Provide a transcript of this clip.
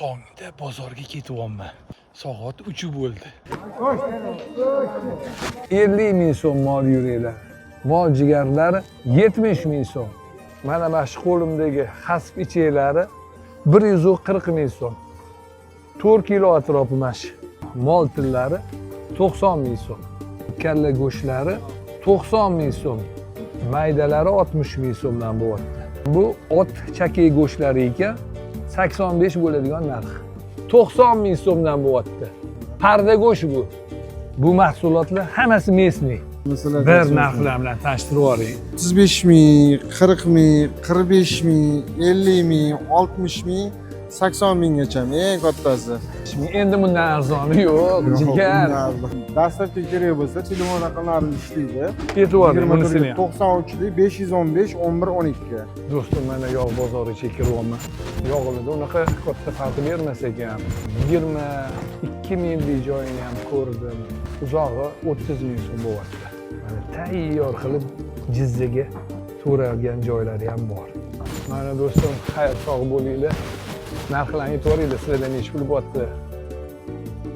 Tongda bozorga ketyapman. Soat 3 bo'ldi. 50 ming so'm mol yuraklar. Mol jigarlari 70 ming so'm. Mana shu qo'limdagi hasp ichaklari 140 ming so'm. 4 kilo atrofi mana shu. Mol tillari 90 ming so'm. Kalla go'shtlari 90 ming so'm. Maydalari 60 ming so'mdan bo'lyapti. Bu ot chakak go'shtlari ekan, 85 bo'ladigan narx. 90 ming so'mdan bo'lyapti. Parda go'sht bu. Bu mahsulotlar hammasi местный. Masalan, Bir narxlar bilan tanishtirib yuboring. 35 ming, 40 ming, 45 ming, 50 ming, 60 ming, 80 minggacha eng kattasi. Endi bundan arzoni yo'q, jigar. Dastlabki kerak bo'lsa, telefon raqamlarimiz ishlaydi. Aytib yuboring bunisini ham. 93 515 11 12. Do'stim, mana yog' bozoriga kiryapman. Yog'larda unaqa katta farq bermas ekan. 22 minglik joyini ham ko'rdim. Uzog'i 30 ming so'm bo'lyapti. Mana tayyor qilib jizzaga to'ralgan joylari ham bor. Mana do'stim, xayr, sog' bo'linglar. Narxlarni aytib yuboringlar, sizlardan nechi pul bo'lyapti?